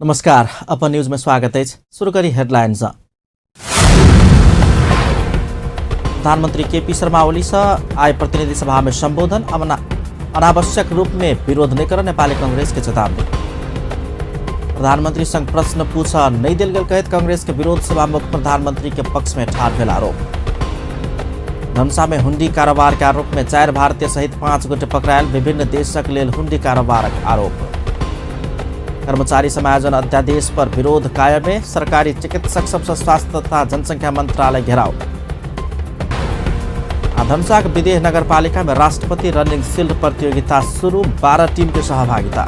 नमस्कार, अपन न्यूज में स्वागत अछि। शुरू करी हेडलाइन सँ। प्रधानमंत्री केपी शर्मा ओली सँ आइ प्रतिनिधि सभा में संबोधन, अनावश्यक रूप में विरोध नहीं कर नेपाली कांग्रेस के चेतावनी। प्रधानमंत्री संग प्रश्न पूछ नहीं देल गेल कहैत कांग्रेस के विरोध सभामुख प्रधानमंत्री के पक्ष में ठाढ़ भेल आरोप। धनुषा में हुंडी कारोबार के आरोप में 4 भारतीय सहित 5 गोटे पकड़ायल, विभिन्न देशक लेल हुंडी कारोबारक आरोप। कर्मचारी समायोजन अध्यादेश पर विरोध कायम में सरकारी चिकित्सक सबसे स्वास्थ्य तथा जनसंख्या मंत्रालय घेराव। आ धनुषाक विदेह नगरपालिका में राष्ट्रपति रनिंग शील्ड प्रतियोगिता शुरू, 12 टीम के सहभागिता।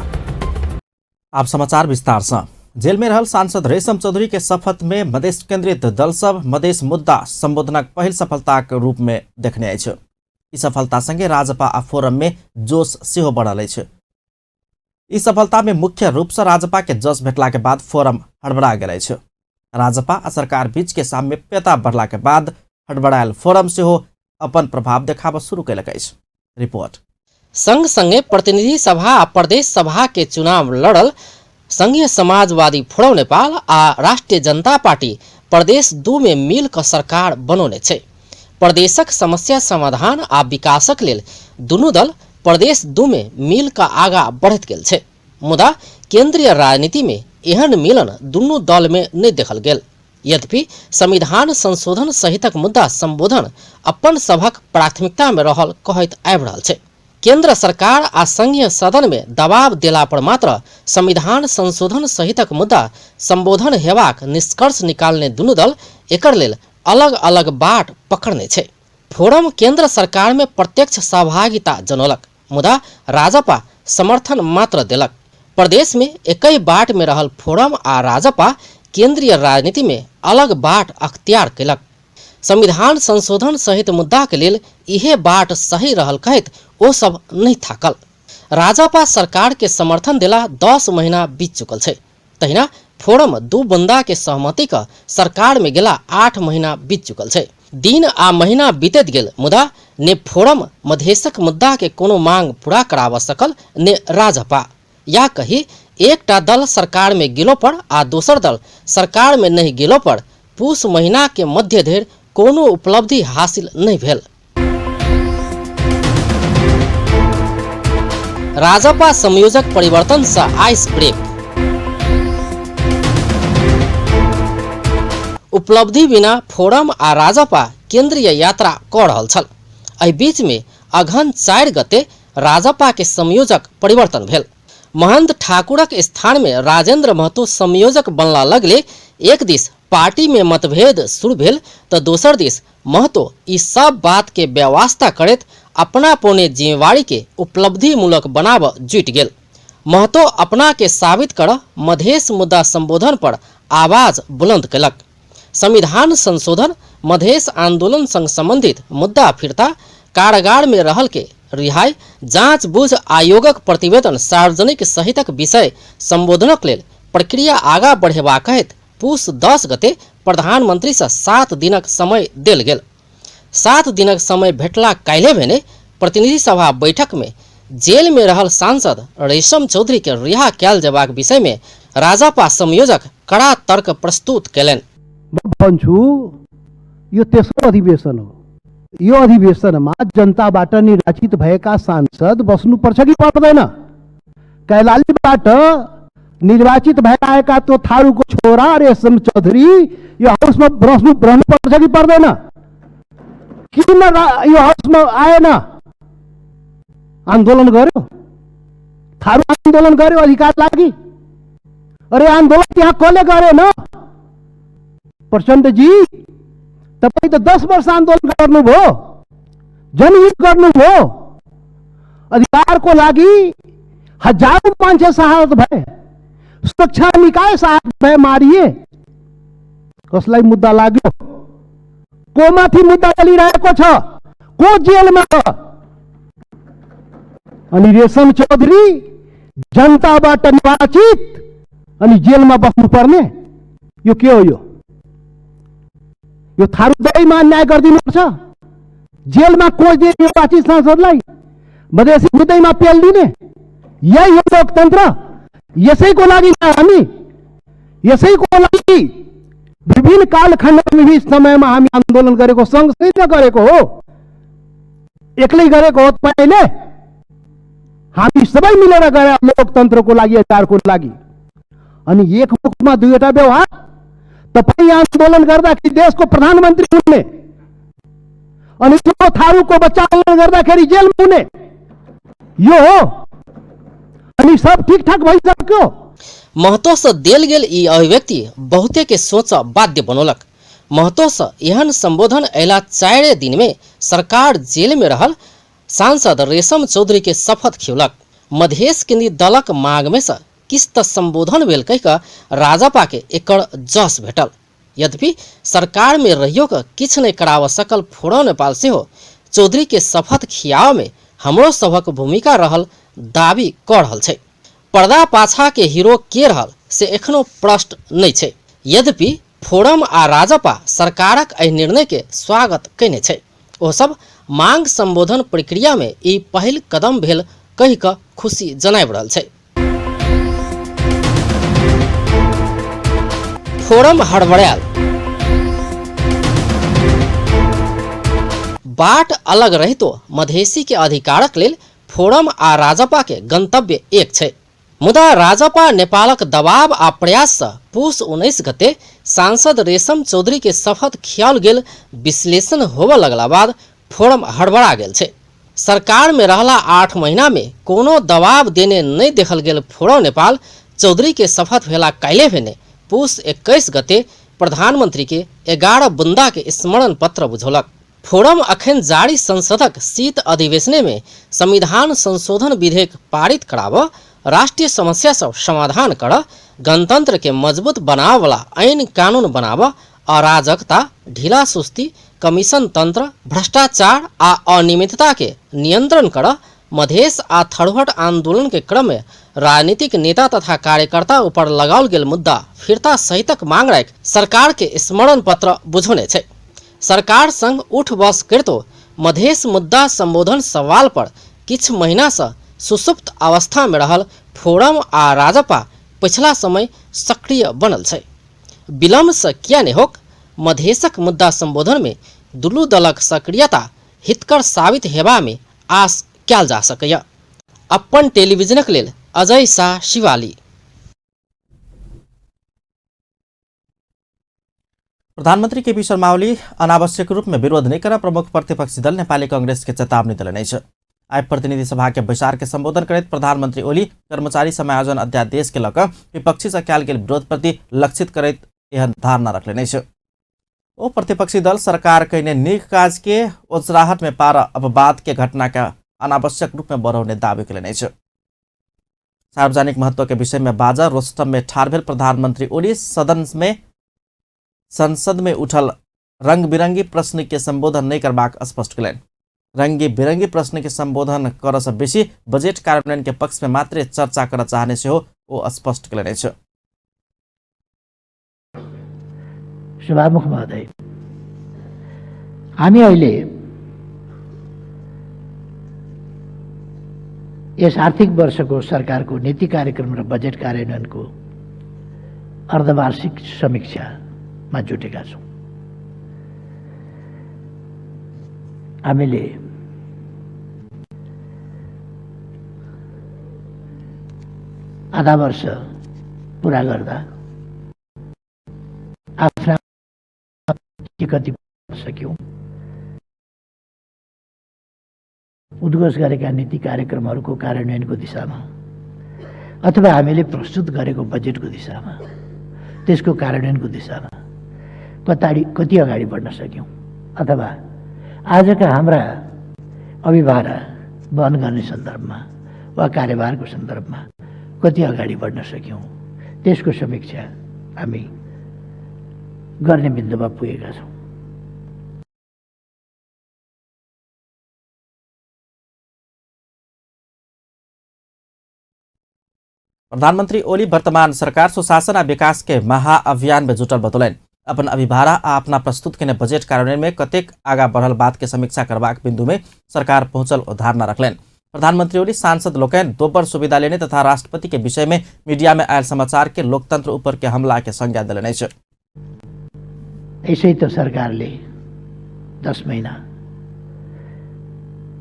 आप समाचार विस्तार से। जेल में रहल सांसद रेशम चौधरी के शपथ में मधेश केंद्रित दल सब मधेश मुद्दा संबोधनक पहिल सफलताक रूप में देखने अछि। ई सफलता संगे राजपा आ फोरम में जोश सेहो बढ़ल अछि। ई सफलता में मुख्य रूप से राजपा के जस भेटला के बाद फोरम हड़बड़ा गेल अछि। राजपा आ सरकार बीच के साम्यता बढ़ला के बाद हड़बड़ायल फोरम सेहो अपन प्रभाव देखाबऽ शुरू केलक अछि। रिपोर्ट। संग संगे प्रतिनिधि सभा आ प्रदेश सभा के चुनाव लड़ल संघीय समाजवादी फोरम नेपाल आ राष्ट्रीय जनता पार्टी प्रदेश 2 में मिल क सरकार बनौने छै। प्रदेशक समस्या समाधान आ विकासक लेल दुनू दल प्रदेश 2 में मिल क आगा बढ़ैत गेल छै। मुदा केंद्रीय राजनीति में एहन मिलन दुनू दल में नहि देखल गेल। यद्यपि संविधान संशोधन सहितक मुद्दा संबोधन अपन सभक प्राथमिकता में रहल कहैत आबि रहल छै। केंद्र सरकार आ संघीय सदन में दबाव देला पर मात्र संविधान संशोधन सहितक मुद्दा संबोधन हेबाक निष्कर्ष निकालने दुनू दल एकर लेल अलग अलग बाट पकड़ने छै। फोरम केंद्र सरकार में प्रत्यक्ष सहभागिता जनौलक, मुदा राजपा समर्थन मात्र देलक। प्रदेश में एकहि बाट में रहल फोरम आ राजपा केंद्रीय राजनीति में अलग बाट अख्तियार केलक। संविधान संशोधन सहित मुद्दा के लेल इहे बाट सही रहल कहैत ओ सब नहीं थाकल। राजपा सरकार के समर्थन देला 10 महीना बीत चुकल छै। तहिना फोरम 2 बंदा के सहमति क सरकार में गेला 8 महीना बीत चुकल छै। दिन आ महीना बीतैत गेल, मुदा ने फोरम मधेशक मुद्दा के कोनो मांग पूरा कराब सकल ने राजपा। या कही एकटा दल सरकार में गेलो पर आ दोसर दल सरकार में नहीं गेलो पर पूस महीना के मध्य धरि कोनो उपलब्धि हासिल नहीं भेल। राजपा संयोजक परिवर्तन से आइस ब्रेक। उपलब्धि बिना फोरम आ राजपा केंद्रीय यात्रा क रहल छल। एहि बीच में अघन 4 गते राजपा के संयोजक परिवर्तन भेल। महंत ठाकुरक स्थान में राजेंद्र महतो संयोजक बनला लगले एक दिस पार्टी में मतभेद शुरू भेल तो दोसर दिस महतो ई सब बात के व्यवस्था करैत अपना पौने जिम्मेवारी के उपलब्धिमूलक बनाब जुटि गेल। महतो अपना के साबित कर मधेश मुद्दा संबोधन पर आवाज बुलंद केलक। संविधान संशोधन, मधेश आंदोलन संग संबंधित मुद्दा फिरता, कारागार में रहल के रिहाई, जांच बुझ आयोगक प्रतिवेदन सार्वजनिक सहितक विषय संबोधनक लेल प्रक्रिया आगा बढ़ेबाक हेतु पूस 10 गते प्रधानमंत्री से 7 दिनक समय देल गेल। 7 दिनक समय भेटला काल्हि भेने प्रतिनिधि सभा बैठक में जेल में रहल सांसद रेशम चौधरी के रिहा कयल जेबाक विषय में राजपा संयोजक कड़ा तर्क प्रस्तुत केलनि। म भन्छु यो तेस्रो अधिवेशन हो। यो अधिवेशनमा जनताबाट निर्वाचित भएका सांसद बस्नुपर्छ कि पर्दैन? कैलालीबाट निर्वाचित भएर आएका त्यो थारूको छोरा रेशम चौधरी यो हाउसमा रहनुपर्छ कि पर्दैन? किन यो हाउसमा आएन? आन्दोलन गर्यो, थारू आन्दोलन गर्यो अधिकार लागि। अरे आन्दोलन त्यहाँ कसले गरेन? प्रचण्डजी तपाई त 10 वर्ष आन्दोलन गर्नुभयो, जनयुद्ध गर्नुभयो, अधिकारको लागि हजारौं मान्छे शहादत भए, सुरक्षा निकाय शहादत भए, मारिए। कसलाई मुद्दा लाग्यो? को माथि मुद्दा चलिरहेको छ? को जेलमा छ? अनि रेशम चौधरी जनताबाट निर्वाचित अनि जेलमा बस्नुपर्ने, यो के हो? यो यो थारू दैमा अन्याय गरिदिनुपर्छ? जेलमा कोचिदिए निर्वाचित सांसदलाई, मधेसी मुद्दैमा पेलिदिने, यही हो लोकतन्त्र। यसैको लागि हामी यसैको लागि विभिन्न कालखण्डमा विभिन्न समयमा हामी आन्दोलन गरेको, सँगसँगै त गरेको हो, एक्लै गरेको हो तपाईँले? हामी सबै मिलेर गरे लोकतन्त्रको लागि, अधिकारको लागि। अनि एक मुखमा दुईवटा व्यवहार। तपाईँ आन्दोलन गर्दाखेरि देशको प्रधानमन्त्री हुने अनि त्यो थारूको बच्चा आन्दोलन गर्दाखेरि जेलमा हुने, यो हो? अनि सब ठिकठाक भइसक्यो? महतो से देल गेल ई अभिव्यक्ति बहुते के सोच बाध्य बनौलक। महतो से एहन संबोधन अयला 4 दिन में सरकार जेल में रहल सांसद रेशम चौधरी के शपथ खियौलक। मधेश केन्द्रीय दलक मांग में से किस्त संबोधन भेल कहि कऽ राजपा के एकर जस भेटल। यद्यपि सरकार में रहियो कऽ किछु नहि कराबऽ सकल फोरम नेपाल सेहो चौधरी के शपथ खियाव में हमरो सभक भूमिका रहल दावी कऽ रहल छै। पर्दा पाछा के हीरो के रहल से एखनो प्रश्न नहि छै। यद्यपि फोरम आ राजपा सरकारक एहि निर्णय के स्वागत कयने छै। ओ सब मांग संबोधन प्रक्रिया में ई पहिल कदम भेल कहि कऽ खुशी जनाबि रहल छै। फोरम हड़बड़ायल, बाट अलग रहितो मधेसी के अधिकारक लेल फोरम आ राजपा के गंतव्य एक छै। मुदा राजपा नेपालक दबाव आ प्रयास से पुस 19 गते सांसद रेशम चौधरी के शपथ खियाओल गेल विश्लेषण होबऽ लगला बाद फोरम हड़बड़ा गेल छै। सरकार में रहला 8 महीना में कोनो दबाव देने नहि देखल गेल फोरम नेपाल चौधरी के शपथ भेला काल्हि भेने पुस 21 गते प्रधानमंत्री के 11 बुंदा के स्मरण पत्र बुझौलक। फोरम अखन जारी संसदक शीत अधिवेशन में संविधान संशोधन विधेयक पारित कराबऽ, राष्ट्रीय समस्या सब समाधान करऽ, गणतंत्र के मजबूत बनाबऽ ऐन कानून बनाबऽ, अराजकता, ढीला सुस्ती, कमीशन तंत्र, भ्रष्टाचार आ अनियमितता के नियंत्रण करऽ, मधेश आ थरुहट आंदोलन के क्रम में राजनीतिक नेता तथा कार्यकर्ता ऊपर लगाओल गेल मुद्दा फिर्ता सहितक मांग राखि सरकार के स्मरण पत्र बुझौने छै। सरकार संग उठ बस करितो मधेश मुद्दा संबोधन सवाल पर किछु महीना से सुसुप्त अवस्था में रहल फोरम आ राजपा पिछला समय सक्रिय बनल छै। विलम्ब से किया नहि होक, मधेशक मुद्दा संबोधन में दुनू दलक सक्रियता हितकर साबित हेबा में आस कयल जा सकैए। अपन टेलीविजनक लेल अजय शाह, शिवाली। प्रधानमंत्री केपी शर्मा ओली अनावश्यक रूप में विरोध नहीं कर प्रमुख प्रतिपक्षी दल नेपाली कांग्रेस के चेतावनी देलनि अछि। आइ प्रतिनिधि सभा के बैसार के संबोधन करैत प्रधानमंत्री ओली कर्मचारी समायोजन अध्यादेश के लऽ कऽ विपक्षी से कयल गेल विरोध प्रति लक्षित करैत एहन धारणा रखलनि अछि। ओ प्रतिपक्षी दल सरकार कयने नीक काज के ओचराहट में पार अपवाद के घटना के अनावश्यक रूप में बढ़ौने दावी कयलनि अछि। सार्वजनिक महत्व के विषय में बाजर रोस्टम में ठाढ़ भेल प्रधानमंत्री ओली सदन में संसद में उठल रंग बिरंगी प्रश्न के संबोधन नहीं करबाक स्पष्ट कयलनि। रंगी बिरंगी प्रश्न के संबोधन करऽ से बेसी बजट कार्यान्वयन के पक्ष में मात्रे चर्चा करऽ चाहने सेहो ओ स्पष्ट कयलनि अछि। सभामुख महोदय, हामी अहिले यस आर्थिक वर्षको सरकारको नीति कार्यक्रम र बजेट कार्यान्वयनको अर्धवार्षिक समीक्षामा जुटेका छौँ। हामीले आधा वर्ष पुरा गर्दा आफ्ना कति सक्यौँ, उद्घोष गरेका नीति कार्यक्रमहरूको कार्यान्वयनको दिशामा अथवा हामीले प्रस्तुत गरेको बजेटको दिशामा, त्यसको कार्यान्वयनको दिशामा कति अगाडि बढ्न सक्यौँ अथवा आजका हाम्रा अभिभारा वहन गर्ने सन्दर्भमा वा कार्यभारको सन्दर्भमा कति अगाडि बढ्न सक्यौँ, त्यसको समीक्षा हामी गर्ने बिन्दुमा पुगेका छौँ। प्रधानमंत्री ओली वर्तमान सरकार सुशासन आ विकास के महाअभियान में जुटल बतौलनि। अपन अभिभारा आ अपना प्रस्तुत केने बजट कार्यान्वयन में कतेक आगा बढ़ल बात के समीक्षा करबाक बिंदु में सरकार पहुंचल ओ धारणा रखलनि। प्रधानमंत्री ओली सांसद लोकनि दोबर सुविधा लेने तथा राष्ट्रपति के विषय में मीडिया में आयल समाचार के लोकतंत्र ऊपर के हमला के संज्ञा देलनि अछि। यसै त सरकारले 10 महिना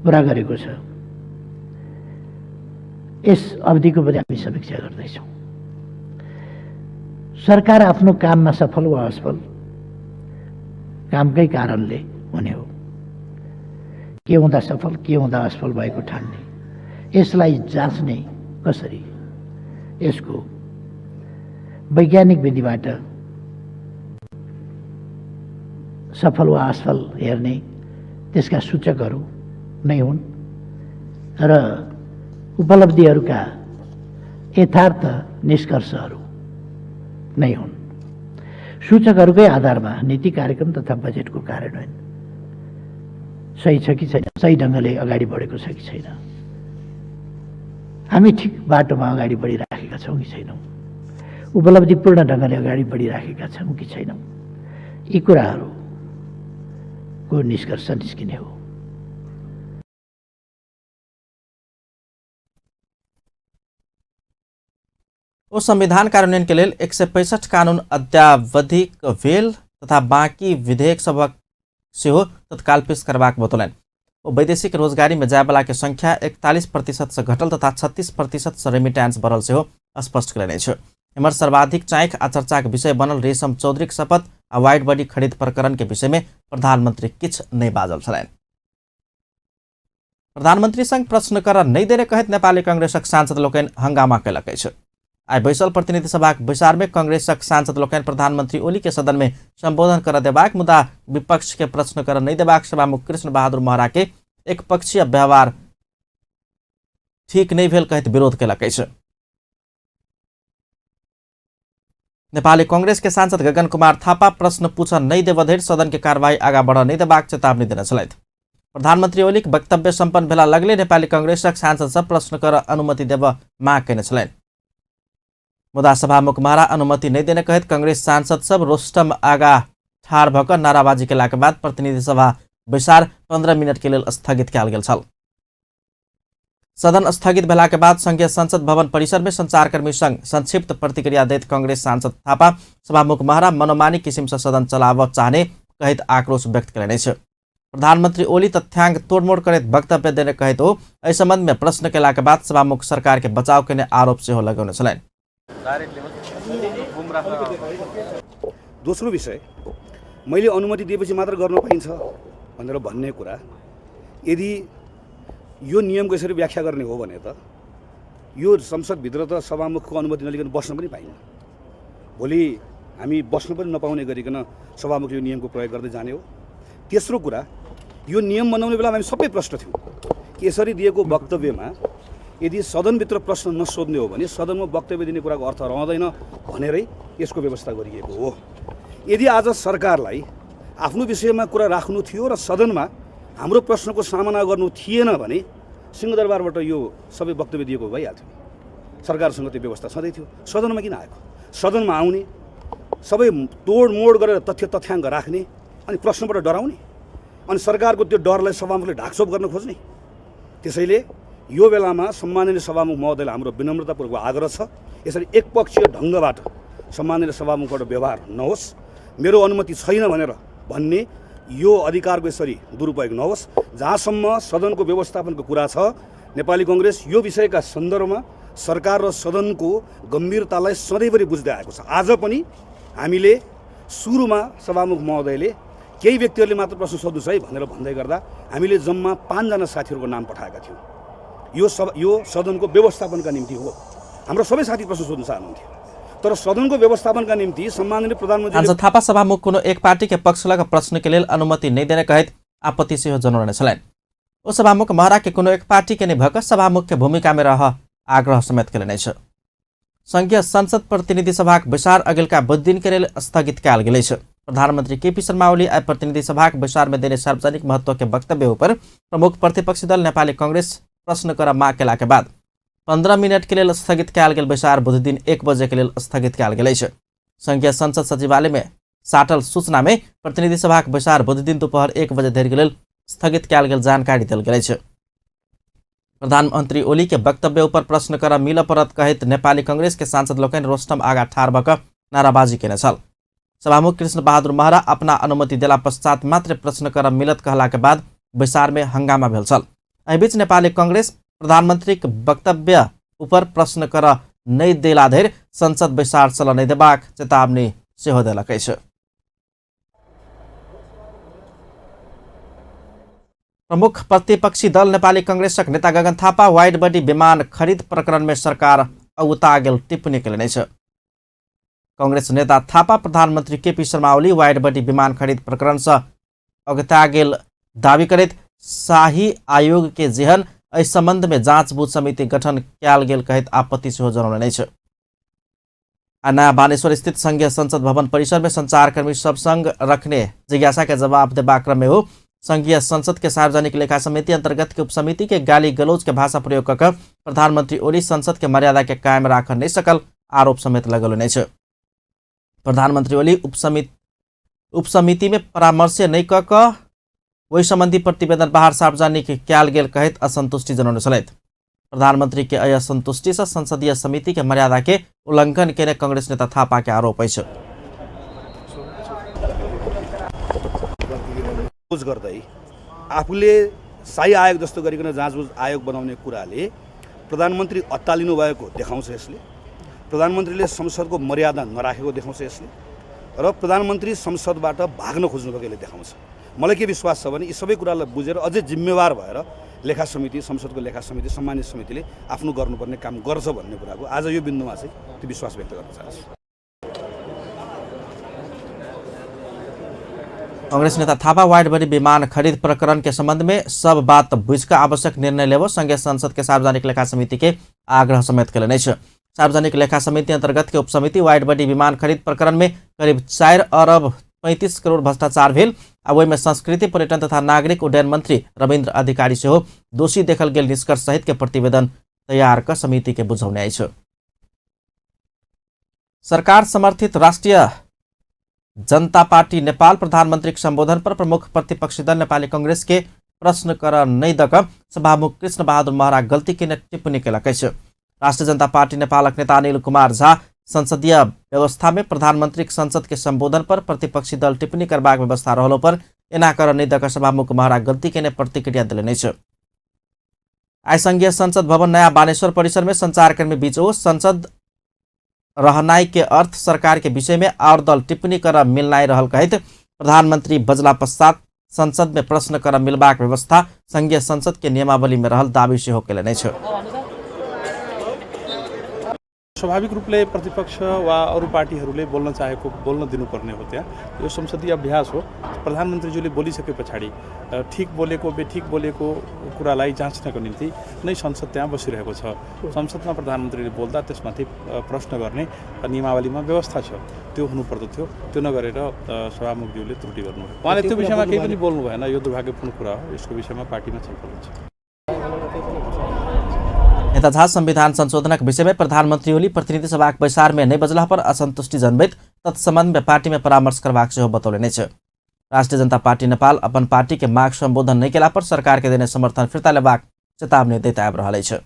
पुरा गरेको छ। यस अवधिको पनि हामी समीक्षा गर्दैछौँ। सरकार आफ्नो काममा सफल वा असफल कामकै कारणले हुने हो। के हुँदा सफल के हुँदा असफल भएको ठान्ने, यसलाई जाँच्ने कसरी, यसको वैज्ञानिक विधिबाट सफल वा असफल हेर्ने त्यसका सूचकहरू नै हुन् र उपलब्धिहरूका यथार्थ निष्कर्षहरू नै हुन्। सूचकहरूकै आधारमा नीति कार्यक्रम तथा बजेटको कार्यान्वयन सही छ कि छैन, सही ढङ्गले अगाडि बढेको छ कि छैन, हामी ठिक बाटोमा अगाडि बढिराखेका छौँ कि छैनौँ, उपलब्धिपूर्ण ढङ्गले अगाडि बढिराखेका छौँ कि छैनौँ, यी कुराहरूको निष्कर्ष निस्किने हो। ओ संविधान कार्यान्वयन के लेल 165 कानून अद्यावधिक भेल तथा बाँकी विधेयक सभक सेहो तत्काल पेश करबाक बतौलनि। ओ वैदेशिक रोजगारी में जायवला के संख्या 41% से घटल तथा 36% से रेमिटेंस बढ़ल सेहो स्पष्ट कयलनि अछि। एम्हर सर्वाधिक चाँखि आ चर्चाक विषय बनल रेशम चौधरीक शपथ आ वाइड बॉडी खरीद प्रकरण के विषय में प्रधानमंत्री किछु नहि बाजल छलनि। प्रधानमंत्री संग प्रश्न कर नहि देने कहैत नेपाली कांग्रेसक सांसद लोकनि हंगामा कयलक अछि। आइ बैसल प्रतिनिधि सभाक बैसार में कांग्रेसक सांसद लोकनि प्रधानमंत्री ओली के सदन में संबोधन कर देबाक मुदा विपक्ष के प्रश्न कर नहि देबाक सभामुख कृष्ण बहादुर महरा के एकपक्षीय व्यवहार ठीक नहि भेल कहैत विरोध कयलक अछि। नेपाली कांग्रेस के सांसद गगन कुमार थापा प्रश्न पूछ नहि देबऽ धरि सदन के कार्यवाही आगाँ बढ़ऽ नहि देबाक चेतावनी देने छलथि। प्रधानमंत्री ओलीक वक्तव्य सम्पन्न भेला लगले नेपाली कांग्रेसक सांसद सब प्रश्न कर अनुमति देबऽ माग कयने छलनि। मुदा सभामुख महरा अनुमति नहि देने कहैत कांग्रेस सांसद सब रोस्टम आगा ठाढ़ भऽ कऽ नाराबाजी केलाक बाद प्रतिनिधि सभा बैसार 15 मिनट के लेल स्थगित कयल गेल छल। सदन स्थगित भेलाक बाद संघीय संसद भवन परिसर में संचारकर्मी संग संक्षिप्त प्रतिक्रिया दैत कांग्रेस सांसद थापा सभामुख महरा मनोमानी किसिम से सदन चलाबऽ चाहने कहैत आक्रोश व्यक्त कयलनि अछि। प्रधानमंत्री ओली तथ्यांक तोड़मोड़ करैत वक्तव्य देने कहैत ओ एहि संबंध में प्रश्न केलाक बाद सभामुख सरकार के बचाव केने आरोप सेहो लगौने छलनि। दोस्रो विषय, मैले अनुमति दिएपछि मात्र गर्न पाइन्छ भनेर भन्ने कुरा, यदि यो नियमको यसरी व्याख्या गर्ने हो भने त यो संसदभित्र त सभामुखको अनुमति नलिकन बस्न पनि पाइन्न। भोलि हामी बस्न पनि नपाउने गरिकन सभामुख यो नियमको प्रयोग गर्दै जाने हो। तेस्रो कुरा, यो नियम बनाउने बेलामा हामी सबै प्रश्न थियौँ कि यसरी दिएको वक्तव्यमा यदि सदनभित्र प्रश्न नसोध्ने हो भने सदनमा वक्तव्य दिने कुराको अर्थ रहँदैन भनेरै यसको व्यवस्था गरिएको हो। यदि आज सरकारलाई आफ्नो विषयमा कुरा राख्नु थियो र सदनमा हाम्रो प्रश्नको सामना गर्नु थिएन भने सिंहदरबारबाट यो सबै वक्तव्य दिएको भइहाल्थ्यो। सरकारसँग त्यो व्यवस्था छँदै थियो, सदनमा किन आएको? सदनमा आउने, सबै तोडमोड गरेर तथ्य तथ्याङ्क राख्ने अनि प्रश्नबाट डराउने अनि सरकारको त्यो डरलाई सभामुखले ढाकछोप गर्न खोज्ने। त्यसैले यो बेलामा सम्माननीय सभामुख महोदयलाई हाम्रो विनम्रतापूर्वक आग्रह छ, यसरी एकपक्षीय ढङ्गबाट सम्माननीय सभामुखबाट व्यवहार नहोस्, मेरो अनुमति छैन भनेर भन्ने यो अधिकारको यसरी दुरुपयोग नहोस्। जहाँसम्म सदनको व्यवस्थापनको कुरा छ, नेपाली कङ्ग्रेस यो विषयका सन्दर्भमा सरकार र सदनको गम्भीरतालाई सधैँभरि बुझ्दै आएको छ। आज पनि हामीले सुरुमा सभामुख महोदयले केही व्यक्तिहरूले मात्र प्रश्न सोध्नुहोस् है भनेर भन्दै गर्दा हामीले जम्मा 5 जना साथीहरूको नाम पठाएका थियौँ। यो सदनको व्यवस्थापनका निम्ति हो। हाम्रो सबै साथी प्रश्न सोध्न चाहनुहुन्थ्यो, तर सदनको व्यवस्थापनका निम्ति सम्माननीय प्रधानमन्त्री सांसद थापा सभामुख कोनो एक पार्टी के पक्ष लग प्रश्न के लेल अनुमति नहि देने कहैत आपत्ति सेहो जनौने छलनि। ओ सभामुख महरा के कोनो एक पार्टी के नहि भऽ सभामुख के भूमिका में रह आग्रह समेत कयलनि अछि। संघीय संसद प्रतिनिधि सभाक बैसार अगिलका बुध दिन के लेल स्थगित कयल गेल अछि। प्रधानमंत्री केपी शर्मा ओली आइ प्रतिनिधि सभाक बैसार में देने सार्वजनिक महत्व के वक्तव्य ऊपर प्रमुख प्रतिपक्षी दल नेपाली कांग्रेस प्रश्न कर माग केला के बाद 15 मिनट के लेल स्थगित कयल गेल बैसार बुध दिन 1 बजे के लेल स्थगित कयल गेल अछि। संघीय संसद सचिवालय में साटल सूचना में प्रतिनिधि सभाक बैसार बुध दिन दोपहर 1 बजे धरि के लेल स्थगित कयल गेल जानकारी देल गेल अछि। प्रधानमंत्री ओली के वक्तव्य ऊपर प्रश्न कर मिल परत कहैत नेपाली कांग्रेस के सांसद लोकनि रोस्टम आगा ठाढ़ भऽ कऽ नाराबाजी केने छल। सभामुख कृष्ण बहादुर महरा अपना अनुमति देला पश्चात मात्र प्रश्न कर मिलत कहला के बाद बैसार में हंगामा भेल छल। एहि बीच नेपाली कांग्रेस प्रधानमंत्री के वक्तव्य ऊपर प्रश्न कर नहि देला धरि संसद बैसार चलऽ नहि देबाक चेतावनी सेहो देलक अछि। प्रमुख प्रतिपक्षी दल नेपाली कांग्रेसक नेता गगन थापा वाइड बॉडी विमान खरीद प्रकरण में सरकार अगुता गेल टिप्पणी केलनि अछि। कांग्रेस नेता थापा प्रधानमंत्री KP Sharma Oli wide body विमान खरीद प्रकरण से अगुता गेल दावी करैत शाही आयोग के जेहन एहि संबंध में जांच बूझ समिति गठन कयल गेल कहैत आपत्ति सेहो जनौलनि अछि। आ नयाँ बानेश्वर स्थित संघीय संसद भवन परिसर में संचारकर्मी सब संग रखने जिज्ञासा के जवाब देबाक क्रम में हो संघीय संसद के सार्वजनिक लेखा समिति अंतर्गत के उपसमिति के गाली गलौज के भाषा प्रयोग कऽ कऽ प्रधानमंत्री ओली संसद के मर्यादा के कायम राखऽ नहि सकल आरोप समेत लगौलनि अछि। प्रधानमंत्री ओली उपसमिति में परामर्श नहि कऽ कऽ ओहि संबंधी प्रतिवेदन बाहर सार्वजनिक कयल गेल कहैत असंतुष्टि जनौने छलथि। प्रधानमंत्री के एहि असंतुष्टि से संसदीय समिति के मर्यादा के उल्लंघन केने कांग्रेस नेता थापा के आरोप अछि। गर्दै आफूले शाही आयोग जस्तो गरिकन जाँचबुझ आयोग बनाउने कुराले प्रधानमन्त्री अत्तालिनु भएको देखाउँछ, यसले प्रधानमन्त्रीले संसदको मर्यादा नराखेको देखाउँछ, यसले र प्रधानमन्त्री संसदबाट भाग्न खोज्नु भएको यसले देखाउँछ। मलाई के विश्वास छ भने यी सबै कुरालाई बुझेर अझै जिम्मेवार भएर लेखा समिति, संसदको लेखा समिति, सम्मानित समितिले आफ्नो गर्नुपर्ने काम गर्छ भन्ने कुराको आज यो बिन्दुमा चाहिँ त्यो विश्वास व्यक्त गर्न चाहन्छु। कांग्रेस नेता थापा वाइड बॉडी विमान खरीद प्रकरण के संबंध में सब बात बुझ कऽ आवश्यक निर्णय लेबो संघीय संसद के सार्वजनिक लेखा समिति के आग्रह समेत केलनि अछि। सार्वजनिक लेखा समिति अंतर्गत के उपसमिति वाइड बॉडी विमान खरीद प्रकरण में करीब 4 अरब 35 करोड़ भ्रष्टाचार भेल आ ओहिमे संस्कृति, पर्यटन तथा नागरिक उड्डयन मंत्री रविन्द्र अधिकारी सेहो दोषी देखल गेल निष्कर्ष सहित के प्रतिवेदन तैयार कऽ समिति के बुझौने अछि। सरकार समर्थित राष्ट्रिय जनता पार्टी नेपाल प्रधानमंत्री के संबोधन पर प्रमुख प्रतिपक्षी दल नेपाली कांग्रेस के प्रश्न कर नहि दऽ कऽ सभामुख कृष्ण बहादुर महरा गलती केने टिप्पणी केलक अछि। राष्ट्रिय जनता पार्टी नेपालक नेता अनिल कुमार झा संसदीय व्यवस्था में प्रधानमंत्री के संसद के संबोधन पर प्रतिपक्षी दल टिप्पणी करबाक व्यवस्था रहलो पर एना कर नहि दऽ कऽ सभामुख महरा गलती केने प्रतिक्रिया देलनि अछि। आइ संघीय संसद भवन नयाँ बानेश्वर परिसर में संचारकर्मी बीच ओ संसद रहनाई के अर्थ सरकार के विषय में और दल टिप्पणी कर मिलनाई रहल कहैत प्रधानमंत्री बजला पश्चात संसद में प्रश्न कर मिलबाक व्यवस्था संघीय संसद के नियमावली में रहल दावी सेहो केलनि अछि। स्वाभाविक रूपले प्रतिपक्ष वा अरू पार्टीहरूले बोल्न चाहेको बोल्न दिनुपर्ने हो। त्यहाँ यो संसदीय अभ्यास हो। प्रधानमन्त्रीज्यूले बोलिसके पछाडि ठिक बोलेको बेठिक बोलेको कुरालाई जाँच्नको निम्ति नै संसद त्यहाँ बसिरहेको छ। संसदमा प्रधानमन्त्रीले बोल्दा त्यसमाथि प्रश्न गर्ने नियमावलीमा व्यवस्था छ, त्यो हुनुपर्दथ्यो। त्यो नगरेर सभामुखज्यूले त्रुटि गर्नुभयो। उहाँले त्यो विषयमा केही पनि बोल्नु भएन। यो दुर्भाग्यपूर्ण कुरा हो। यसको विषयमा पार्टीमा छलफल हुन्छ। नेता झा संविधान संशोधनक विषय में प्रधानमंत्री ओली प्रतिनिधि सभाक बैसार में नहि बजला पर असंतुष्टि जनबैत तत्संबंध में पार्टी में परामर्श करबाक सेहो बतौलनि अछि। राष्ट्रिय जनता पार्टी नेपाल अपन पार्टी के माग संबोधन नहि केला पर सरकार के देने समर्थन फिर्ता लेबाक चेतावनी दैत आबि रहल अछि।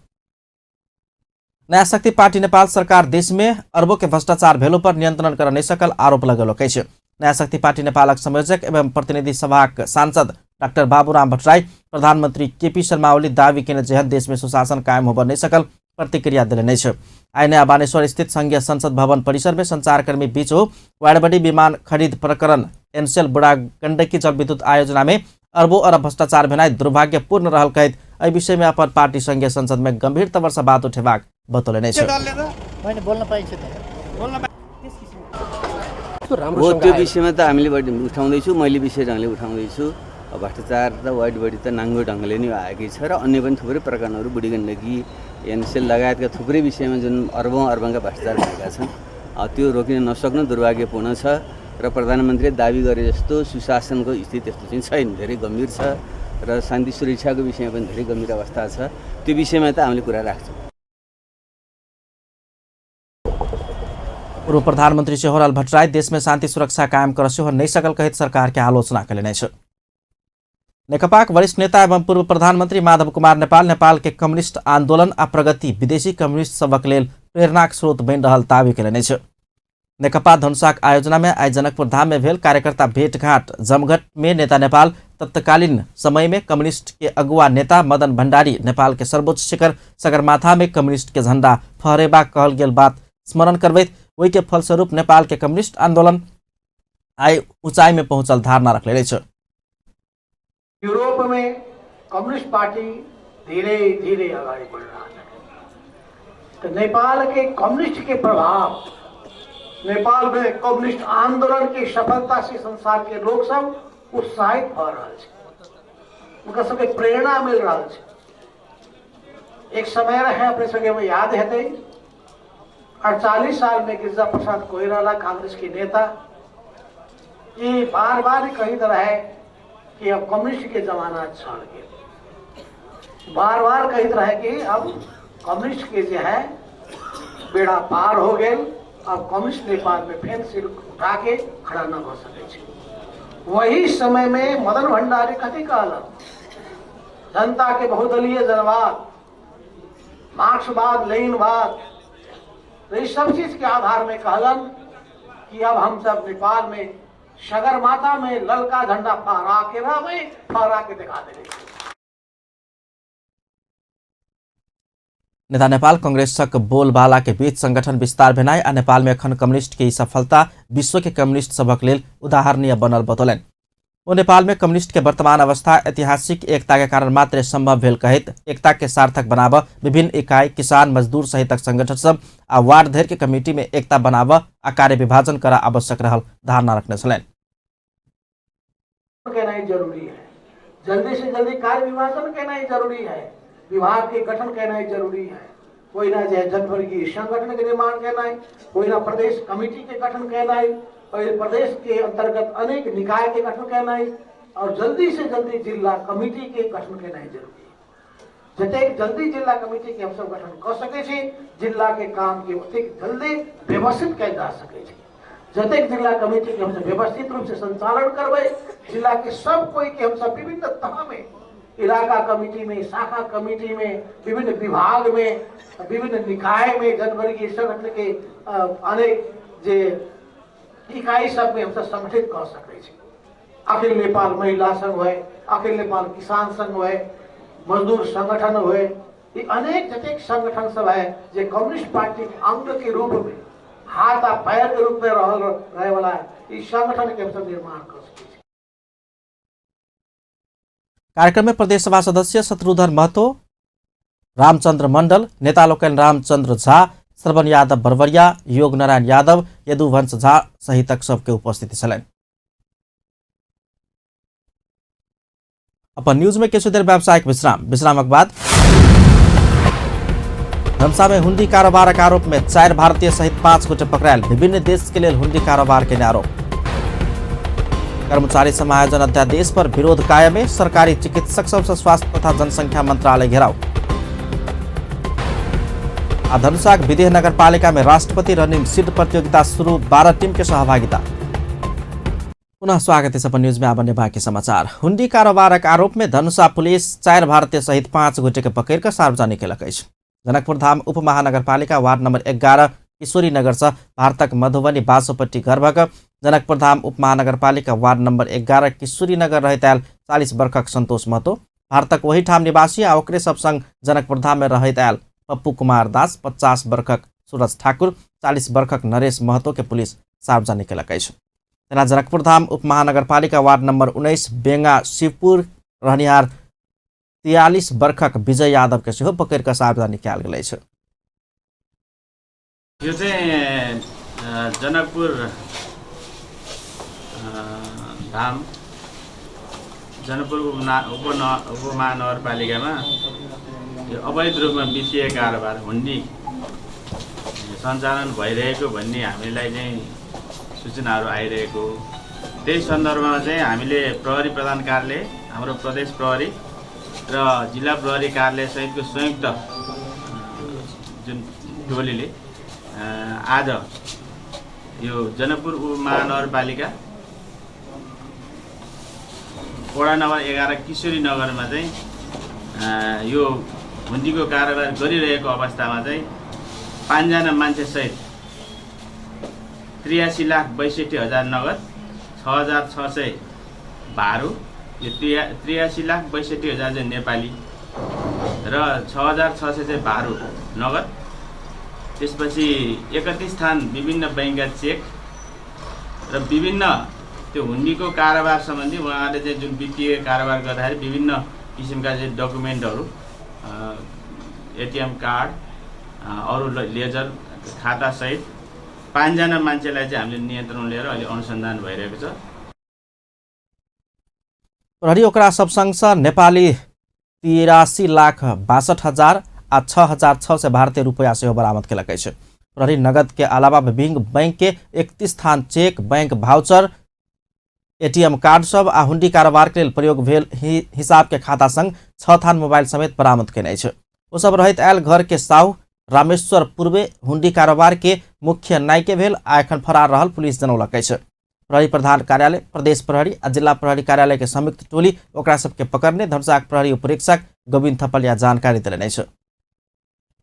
नया शक्ति पार्टी नेपाल सरकार देश में अरबों के भ्रष्टाचार भेलो पर नियंत्रण कर नहि सकल आरोप लगौलक अछि। नया शक्ति पार्टी नेपालक संयोजक एवं प्रतिनिधि सभाक सांसद डाक्टर बाबूराम भट्टराई प्रधानमंत्री केपी शर्मा ओली दावी केने जेहन देश में सुशासन कायम होबऽ नहि सकल प्रतिक्रिया देलनि अछि। आइ नयाँ बानेश्वर स्थित संघीय संसद भवन परिसर में संचारकर्मी बीच हो वाइडबडी विमान खरीद प्रकरण एनसेल बुढ़ा गंडकी जलविद्युत आयोजना में अरबों अरब भ्रष्टाचार भेनाइ दुर्भाग्यपूर्ण रहल कहैत एहि विषय में अपन पार्टी संघीय संसद में गंभीर तौर से बात उठेबाक बतौलनि अछि। हो त्यो विषयमा त हामीले बढी उठाउँदैछु, मैले विषय ढङ्गले उठाउँदैछु। भ्रष्टाचार त वाइड बढी त नाङ्गो ढङ्गले नै आएकै छ र अन्य पनि थुप्रै प्रकरणहरू बुढी गण्डकी एनसेल लगायतका थुप्रै विषयमा जुन अरबौँ अर्बका भ्रष्टाचार भएका छन् त्यो रोकिन नसक्नु दुर्भाग्यपूर्ण छ र प्रधानमन्त्रीले दावी गरे जस्तो सुशासनको स्थिति त्यस्तो चाहिँ छैन, धेरै गम्भीर छ र शान्ति सुरक्षाको विषयमा पनि धेरै गम्भीर अवस्था छ। त्यो विषयमा त हामीले कुरा राख्छौँ। पूर्व प्रधानमन्त्री सेहोराल भट्टराई देश में शान्ति सुरक्षा कायम कर सेहो नहि सकल कहैत सरकार के आलोचना केलनि अछि। नेकपाक वरिष्ठ नेता एवं पूर्व प्रधानमंत्री माधव कुमार नेपाल नेपाल के कम्युनिस्ट आंदोलन आ प्रगति विदेशी कम्युनिस्ट सभक लेल प्रेरणाक स्रोत बनि रहल दावी कयलनि अछि। नेकपा धनुषाक आयोजना में आइ जनकपुर धाम में भेल कार्यकर्ता भेंटघाट जमघट में नेता नेपाल तत्कालीन समय में कम्युनिस्ट के अगुआ नेता मदन भंडारी नेपाल के सर्वोच्च शिखर सगरमाथा में कम्युनिस्ट के झंडा फहरेबाक कहल गेल बात स्मरण करबैत ओहि के फलस्वरूप नेपाल के कम्युनिस्ट आंदोलन आइ ऊंचाई में पहुंचल धारणा रखले अछि। यूरोप में कम्युनिस्ट पार्टी धीरे धीरे अगाडि बढ़ रहा है, तो नेपाल के कम्युनिस्ट के प्रभाव, नेपाल में कम्युनिस्ट आंदोलन की सफलता से संसार के लोग सब उत्साहित भ रहा है, उनका सबके प्रेरणा मिल रहा है। एक समय रहे अपने सबके याद हेतै 48 साल में गिरिजा प्रसाद कोइराला कांग्रेस के नेता ये बार बार कहित रहे कि अब कम्युनिस्ट के जमाना चल गया। बार बार कहते रहे कि अब कम्युनिस्ट के जो है बेड़ा पार हो गए, अब कम्युनिस्ट नेपाल में फिर सिर उठा के खड़ा न हो सके। वही समय में मदन भंडारी कथी कहलन, जनता के बहुदलीय जनवाद, मार्क्सवाद, लेनिनवाद, तो इस सब चीज के आधार में कहलन कि अब हम सब नेपाल में सगरमाथा में ललका झंडा फहरा के रहबे, फहरा के दिखा देबे। नेता नेपाल कांग्रेसक बोलबाला के बीच संगठन विस्तार भेनाइ आ नेपाल में एखन कम्युनिस्ट के ई सफलता विश्व के कम्युनिस्ट सभक लेल उदाहरणीय बनल बतौलनि। ओ नेपाल में कम्युनिस्ट के वर्तमान अवस्था ऐतिहासिक एकता के कारण मात्र संभव भेल कहैत एकता के सार्थक बनाब विभिन्न इकाई, किसान, मजदूर सहितक संगठन सब आ वार्ड धरि के कमिटी में एकता बनाब आ कार्य विभाजन कर आवश्यक रहल धारणा रखने छलनि। केनाइ जरूरी है, जल्दी से जल्दी कार्य विभाजन केनाइ जरूरी है, विभाग के गठन केनाइ जरूरी है, कोई ना जो है जनवर्गीय संगठन के निर्माण केनाइ, कोई ना प्रदेश कमेटी के गठन केनाइ, और प्रदेश के अंतर्गत अनेक निकाय के गठन केनाइ और जल्दी से जल्दी जिला कमेटी के गठन केनाइ जरूरी है। जतेक जल्दी जिला कमेटी के हम सब गठन कर सकै छी, जिला के काम के ओतेक जल्दी व्यवस्थित कयल जा सकै छै। जतेक जिला कमेटी के हम सब व्यवस्थित रूप से संचालन करबै, जिला के सब कोई के हम सब विभिन्न तह में, इलाका कमेटी में, शाखा कमेटी में, विभिन्न विभाग में, विभिन्न निकाय में, जनवर्गीय संगठन के अनेक जे इकाई सब में हम सब संगठित कर सकै छी। अखिल नेपाल महिला संघ हुए, अखिल नेपाल किसान संघ हुए, मजदूर संगठन हुए, ये अनेक जतेक संगठन सब है जे कम्युनिस्ट पार्टी के अंग के रूप में, हाथ आ पैर के रूप में रहे वाला है, इस संगठन के हम सब निर्माण कर सकै छी। कार्यक्रम में प्रदेश सभा सदस्य शत्रुघ्न महतो, रामचंद्र मंडल, नेता लोकनि रामचंद्र झा, श्रवण यादव बरबरिया, योग नारायण यादव, यदुवंश झा सहितक सबके उपस्थिति छलनि। अपन न्यूज में किछु देर व्यावसायिक विश्राम, विश्रामक बाद धनुषा में हुंडी कारोबारक आरोप में 4 भारतीय सहित 5 गोटे पकड़ायल, विभिन्न देश के लेल हुंडी कारोबार के आरोप। कर्मचारी समायोजन अध्यादेश पर विरोध कायम, सरकारी चिकित्सक सबसँ स्वास्थ्य तथा जनसंख्या मंत्रालय घेराव। आ धनुषाक विदेह नगरपालिका में राष्ट्रपति रनिंग शील्ड प्रतियोगिता शुरू, 12 टीम के सहभागिता। पुनः स्वागत है अपन न्यूज में। आब बाकी समाचार। हुंडी कारोबारक आरोप में धनुषा पुलिस 4 भारतीय सहित 5 गोटे के पकड़ कऽ सार्वजनिक केलक अछि। जनकपुर धाम उप महानगरपालिका वार्ड नंबर 11 किशोरी नगर से भारतक मधुबनी बासोपट्टी घर भऽ कऽ जनकपुर धाम उप महानगरपालिका वार्ड नंबर 11 किशोरी नगर रहैत आयल 40 वर्षक संतोष महतो भारतक ओहि ठाम निवासी आ ओकरे सब संग जनकपुर धाम में रहैत आयल पप्पू कुमार दास, 50 वर्षक सूरज ठाकुर, 40 वर्षक नरेश महतो के पुलिस सार्वजनिक केलक अछि। तेना जनकपुर धाम उप महानगरपालिका वार्ड नंबर 19 बेंगा शिवपुर रहनिहार 43 वर्षक विजय यादव के सेहो पकड़ि कऽ सार्वजनिक कयल गेल अछि। यो चाहिँ जनकपुर धाम जनकपुर उपमहानगरपालिकामा यो अवैध रूपमा वित्तीय कारोबार हुन्डी सञ्चालन भइरहेको भन्ने हामीलाई चाहिँ सूचनाहरू आइरहेको, त्यही सन्दर्भमा चाहिँ हामीले प्रहरी प्रधान कार्यालय, हाम्रो प्रदेश प्रहरी र जिल्ला प्रहरी कार्यालय सहितको संयुक्त जुन टोलीले आज यो जनकपुर उपमहानगरपालिका वडा नम्बर 11 किशोरी नगरमा चाहिँ यो हुन्डीको कारोबार गरिरहेको अवस्थामा चाहिँ 5 जना मान्छेसहित 83,62,000 नगद, 6,600 भारू, यो 83,62,000 चाहिँ नेपाली र 6,600 चाहिँ भारू नगद, त्यसपछि 31 थान विभिन्न बैंकका चेक र विभिन्न त्यो हुन्डीको कारोबार सम्बन्धी उहाँहरूले चाहिँ जुन वित्तीय कारोबार गर्दाखेरि विभिन्न किसिमका चाहिँ डकुमेन्टहरू, एटिएम कार्ड, अरू लेजर खातासहित 5 जना मान्छेलाई चाहिँ हामीले नियन्त्रण लिएर अहिले अनुसन्धान भइरहेको छ। प्रहरी ओकरा सब सँगसँ नेपाली 83,62,000 आ 6,600 भारतीय रुपैया सेहो बरामद केलक अछि। प्रहरी नगद के अलावा विभिन्न बैंक के 31 थान cheque, bank voucher, ATM card सब आ हुंडी कारोबार के लेल प्रयोग भेल हिसाब के खाता संग 6 थान मोबाइल समेत बरामद केने अछि। ओ सब रहैत आयल घर के साहु रामेश्वर पूर्वे हुंडी कारोबार के मुख्य नायके भेल आ एखन फरार रहल पुलिस जनौलक अछि। प्रहरी प्रधान कार्यालय, प्रदेश प्रहरी आ जिला प्रहरी कार्यालय के संयुक्त टोली ओकरा सबके पकड़ने धनुषाक प्रहरी उपरीक्षक गोविंद थपलिया जानकारी देलनि अछि।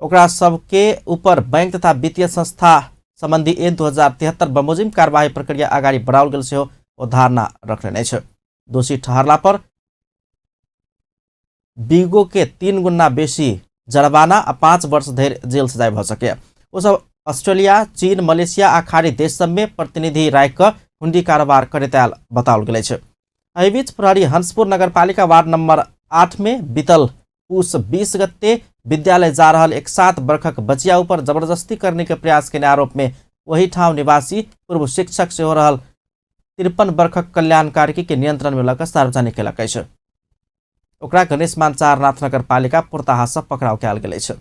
ओकरा सबके ऊपर बैंक तथा वित्तीय संस्था संबंधी ऐन 2073 बमोजिम कार्यवाही प्रक्रिया अगाडि बढ़ाओल गेल सेहो ओ धारणा रखलनि अछि। दोषी ठहरला पर बीगो के 3 गुना बेसी जर्माना आ 5 वर्ष धरि जेल सजाय भऽ सकैए। ओ सब ऑस्ट्रेलिया, चीन, मलेशिया आ खाड़ी देश सब में प्रतिनिधि राखि कऽ हुंडी कारोबार करैत आयल बताओल गेल अछि। एहि बीच प्रहरी हंसपुर नगरपालिका वार्ड नंबर 8 में बीतल पुस 20 गते विद्यालय जा रहल एक 7 वर्षक बचिया ऊपर जबरदस्ती करने के प्रयास के आरोप में वही ठाउँ निवासी पूर्व शिक्षक सेहो रहल 53 वर्षक कल्याण कार्की के नियंत्रण में लऽ कऽ सार्वजनिक केलक अछि। ओकरा गणेशमान चारनाथ नगरपालिका पुरताहा सँ पकड़ाव कयल गेल अछि।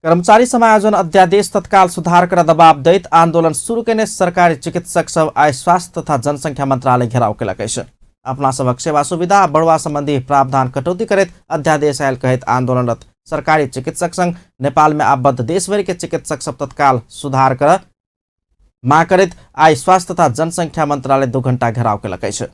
कर्मचारी समायोजन अध्यादेश तत्काल सुधार कर दबाव दैत आंदोलन शुरू केने सरकारी चिकित्सक सब आइ स्वास्थ्य तथा जनसंख्या मंत्रालय घेराव केलक अछि। अपना सबक सेवा सुविधा बढ़वा संबंधी प्रावधान कटौती करैत अध्यादेश आयल कहैत आंदोलनरत सरकारी चिकित्सक संघ नेपाल में आबद्ध देशभरि के चिकित्सक सब तत्काल सुधार कर मांग करैत आइ स्वास्थ्य तथा जनसंख्या मंत्रालय 2 घंटा घेराव केलक अछि।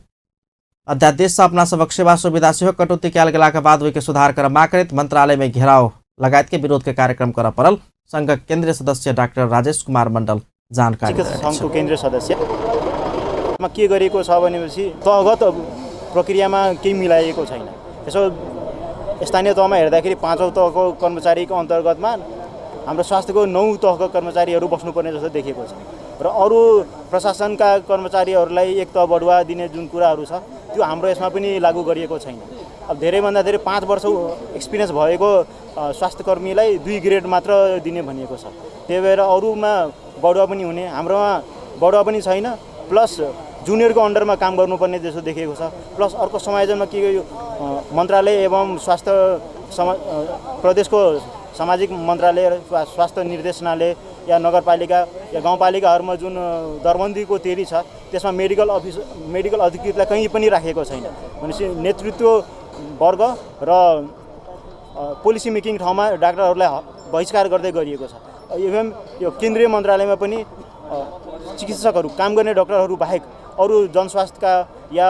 अध्यादेश से अपना सबक सेवा सुविधा सेहो कटौती कयल गेलाक बाद ओहिके सुधार कर मांग करैत मंत्रालय में घेराव लगायत के विरोध के कार्यक्रम करऽ पड़ल संघक केंद्रीय सदस्य डाक्टर राजेश कुमार मंडल जानकारी चिकित्सा संघको केन्द्रीय सदस्य के गरेको छ भनेपछि तहगत प्रक्रियामा केही मिलाइएको छैन। यसो स्थानीय तहमा हेर्दाखेरि 5औं तहको कर्मचारीको अन्तर्गतमा हाम्रो स्वास्थ्यको 9 तहको कर्मचारीहरू बस्नुपर्ने जस्तो देखिएको छ र अरू प्रशासनका कर्मचारीहरूलाई 1 तह बढुवा दिने जुन कुराहरू छ त्यो हाम्रो यसमा पनि लागू गरिएको छैन। अब धेरैभन्दा धेरै 5 वर्ष एक्सपिरियन्स भएको स्वास्थ्यकर्मीलाई 2 ग्रेड मात्र दिने भनिएको छ। त्यही भएर अरूमा बढुवा पनि हुने, हाम्रोमा बढुवा पनि छैन, प्लस जुनियरको अन्डरमा काम गर्नुपर्ने जस्तो देखिएको छ। प्लस अर्को समायोजनमा के यो मन्त्रालय एवं स्वास्थ्य प्रदेशको सामाजिक मन्त्रालय स्वास्थ्य निर्देशनालय या नगरपालिका या गाउँपालिकाहरूमा जुन दरबन्दीको तेरी छ त्यसमा मेडिकल अफिस मेडिकल अधिकृतलाई कहीँ पनि राखेको छैन। भनेपछि नेतृत्व वर्ग र पोलिसी मेकिङ ठाउँमा डाक्टरहरूलाई बहिष्कार गर्दै गरिएको छ। एवं यो केन्द्रीय मन्त्रालयमा पनि चिकित्सकहरू काम गर्ने डाक्टरहरू बाहेक अरू जनस्वास्थ्यका या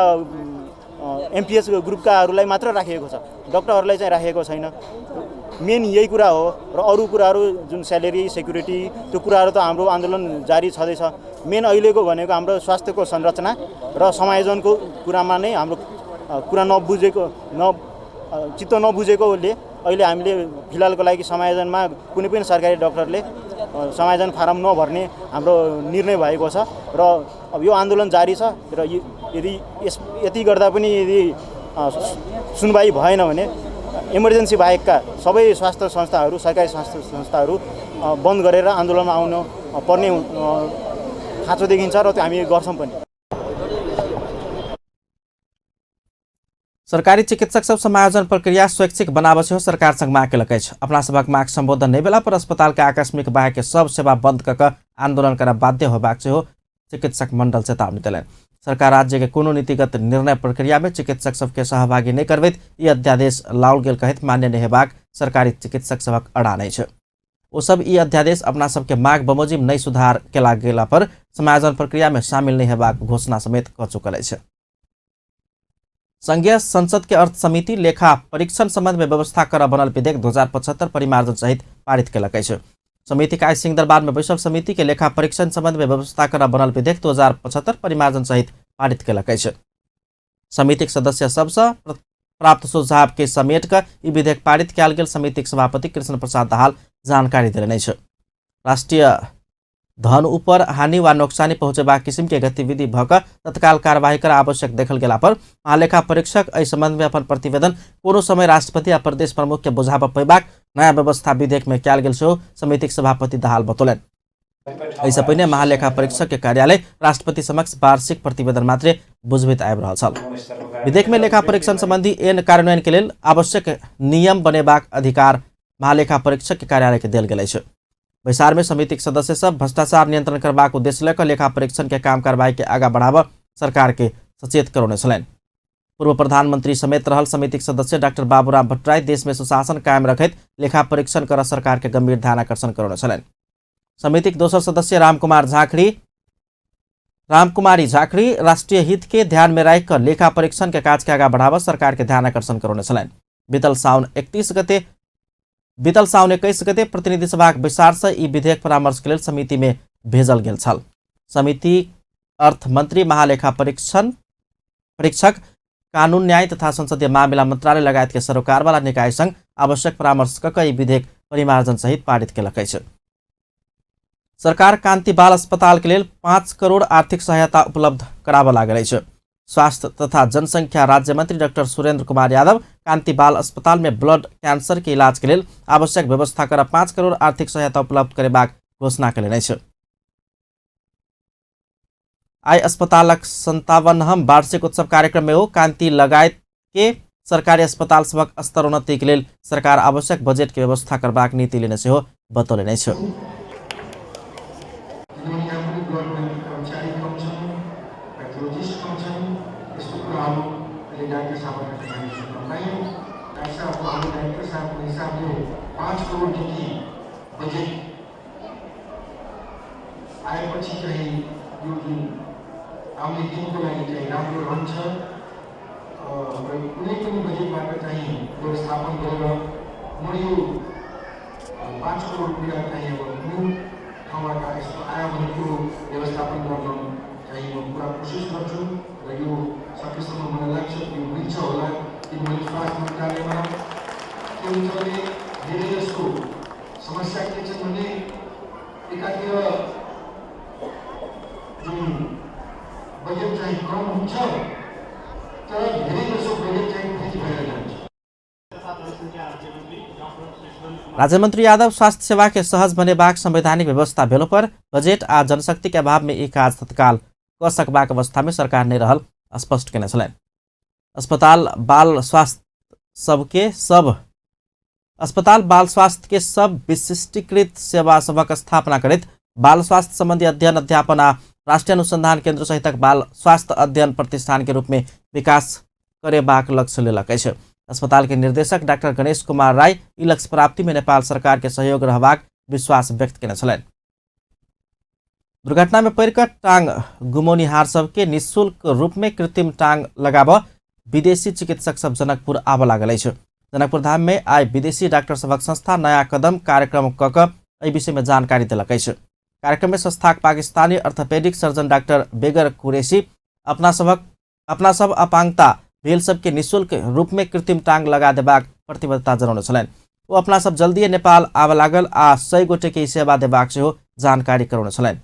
एमपिएच ग्रुपकाहरूलाई मात्र राखिएको छ, डाक्टरहरूलाई चाहिँ राखेको छैन। मेन यही कुरा हो र अरू कुराहरू जुन स्यालेरी सेक्युरिटी त्यो कुराहरू त हाम्रो आन्दोलन जारी छँदैछ। मेन अहिलेको भनेको हाम्रो स्वास्थ्यको संरचना र समायोजनको कुरामा नै हाम्रो कुरा नबुझेको चित्त नबुझेकोले अहिले हामीले फिलहालको लागि समायोजनमा कुनै पनि सरकारी डाक्टरले समायोजन फारम नभर्ने हाम्रो निर्णय भएको छ र अब यो आन्दोलन जारी छ र यदि यति गर्दा पनि यदि सुनवाई भएन भने इमर्जेन्सी बाहेकका सबै स्वास्थ्य संस्थाहरू सरकारी स्वास्थ्य संस्थाहरू बन्द गरेर आन्दोलनमा आउनु पर्ने खाँचो देखिन्छ र त्यो हामी गर्छौँ पनि। सरकारी चिकित्सक सब समायोजन प्रक्रिया स्वैच्छिक बनाबऽ सेहो सरकार संग माग केलक अछि। अपना सभक माग संबोधन नहि भेला पर अस्पताल के आकस्मिक बाहेक सब सेवा बंद कऽ कऽ आंदोलन करऽ बाध्य होबाक सेहो चिकित्सक मंडल चेतावनी देलनि। सरकार राज्य के कोनो नीतिगत निर्णय प्रक्रिया में चिकित्सक सबके सहभागी नहि करबैत ई अध्यादेश लाओल गेल कहैत मान्य नहि हेबाक सरकारी चिकित्सक सभक अड़ान अछि। ओ सब ई अध्यादेश अपना सबके माग बमोजिम नहि सुधार केला गेला पर समायोजन प्रक्रिया में शामिल नहि हेबाक घोषणा समेत कऽ चुकल अछि। संघीय संसद के अर्थ समिति लेखा परीक्षण संबंध में व्यवस्था कर बनल विधेयक 2075 परिमार्जन सहित पारित केलक अछि। समिति आइ सिंहदरबार में बैसल समिति के लेखा परीक्षण संबंध में व्यवस्था कर बनल विधेयक 2075 परिमार्जन सहित पारित केलक अछि। समितिक सदस्य सबसँ प्राप्त सुझाव के समेट कऽ ई विधेयक पारित कयल गेल समितिक सभापति कृष्ण प्रसाद दाहाल जानकारी देलनि अछि। राष्ट्रीय धन ऊपर हानि वा नोकसानी पहुंचेबाक किसिम के गतिविधि भऽ कऽ तत्काल कार्यवाही कर आवश्यक देखल गेला पर महालेखा परीक्षक एहि संबंध में अपन प्रतिवेदन कोनो समय राष्ट्रपति आ प्रदेश प्रमुख के बुझाबऽ पेबाक नया व्यवस्था विधेयक में कयल गेल सेहो समितिक सभापति दाहाल बतौलनि। एहिसँ पहिने महालेखा परीक्षक के कार्यालय राष्ट्रपति समक्ष वार्षिक प्रतिवेदन मात्रे बुझबैत आबि रहल छल। विधेयक में लेखा परीक्षण संबंधी एन कार्यान्वयन के लेल आवश्यक नियम बनेबाक अधिकार महालेखा परीक्षक के कार्यालय के देल गेल अछि। बैसार में समितिक सदस्य सब भ्रष्टाचार नियंत्रण करबाक उद्देश्य लऽ कऽ लेखा परीक्षण के काम कार्रवाई के आगा बढ़ाबऽ सरकार के सचेत करौने छलनि। पूर्व प्रधानमंत्री समेत रहल समितिक सदस्य डॉक्टर बाबूराम भट्टराई देश में सुशासन कायम रखैत लेखा परीक्षण कर सरकार के गंभीर ध्यान आकर्षण करौने छलनि। समितिक दोसर सदस्य रामकुमारी झाँखड़ी राष्ट्रीय हित के ध्यान में राखि कऽ लेखा परीक्षण के काज के आगा बढ़ाबऽ सरकार के ध्यान आकर्षण करौने छलनि। बीतल साउन 31 गते बीतल साउन 21 गते प्रतिनिधि सभाक बैसार से ई विधेयक परामर्श के लेल समिति में भेजल गेल छल। समिति अर्थ मंत्री, महालेखा परीक्षक, कानून न्याय तथा संसदीय मामिला मंत्रालय लगायत के सरोकार वाला निकाय संग आवश्यक परामर्श कऽ ई विधेयक परिमार्जन सहित पारित केलक अछि। सरकार कान्ति बाल अस्पताल के लेल 5 करोड़ आर्थिक सहायता उपलब्ध कराबऽ लागल अछि। स्वास्थ्य तथा जनसंख्या राज्य मंत्री डॉक्टर सुरेंद्र कुमार यादव कान्ति बाल अस्पताल में ब्लड कैंसर के इलाज के लेल आवश्यक व्यवस्था कर 5 करोड़ आर्थिक सहायता उपलब्ध करेबाक घोषणा केलनि अछि। आइ अस्पतालक 57हम वार्षिक उत्सव कार्यक्रम में ओ कान्ति लगायत के सरकारी अस्पताल सभक स्तरोन्नति के लेल सरकार आवश्यक बजट के व्यवस्था करबाक नीति लेने सेहो बतौलनि अछि। आएपछि चाहिँ यो जुन आउने दिनको लागि चाहिँ राम्रो रहन्छ र कुनै पनि बजेटबाट चाहिँ व्यवस्थापन गरेर म यो 5 करोड रुपियाँ चाहिँ अब कुनै ठाउँबाट यस्तो आयो भने त्यो व्यवस्थापन गर्न चाहिँ म पुरा कोसिस गर्छु र यो सकेसम्म मलाई लाग्छ यो मिल्छ होला। किनभने स्वास्थ्य मन्त्रालयमा के हुन्छ भने धेरै जसो समस्या के छन् भने एकातिर जुन बजेट चाहिँ कम हुन्छ तर धेरै जसो बजेट चाहिँ फ्रिज भएर जान्छ। राज्यमंत्री यादव स्वास्थ्य सेवा के सहज बनेबाक संवैधानिक व्यवस्था भेलो पर बजेट आ जनशक्ति के अभाव में ई काज तत्काल क सकबाक अवस्था में सरकार नहि रहल स्पष्ट केने छलनि। अस्पताल बाल स्वास्थ्य सबके सब अस्पताल बाल स्वास्थ्य के सब विशिष्टीकृत सेवा सभक स्थापना करैत बाल स्वास्थ्य संबंधी अध्ययन अध्यापन आ राष्ट्रीय अनुसंधान केंद्र सहितक बाल स्वास्थ्य अध्ययन प्रतिष्ठान के रूप में विकास करेबाक लक्ष्य लेलक अछि। अस्पताल के निर्देशक डॉक्टर गणेश कुमार राय ई लक्ष्य प्राप्ति में नेपाल सरकार के सहयोग रहबाक विश्वास व्यक्त केने छलनि। दुर्घटना में पड़ि कऽ टांग गुमौनिहार सबके निःशुल्क रूप में कृत्रिम टांग लगाबऽ विदेशी चिकित्सक सब जनकपुर आबऽ लागल अछि। जनकपुर धाम में आइ विदेशी डॉक्टर सभक संस्था नया कदम कार्यक्रम कऽ कऽ एहि विषय में जानकारी देलक अछि। कार्यक्रम में संस्थाक पाकिस्तानी ऑर्थोपेडिक सर्जन डॉक्टर बेगर कुरैशी अपना सब अपांगता भेल सबके निःशुल्क रूप में कृत्रिम टांग लगा देबाक प्रतिबद्धता जनौने छलनि। ओ अपना सब जल्दिए नेपाल आबऽ लागल आ 100 गोटे के ई सेवा देबाक सेहो जानकारी करौने छलनि।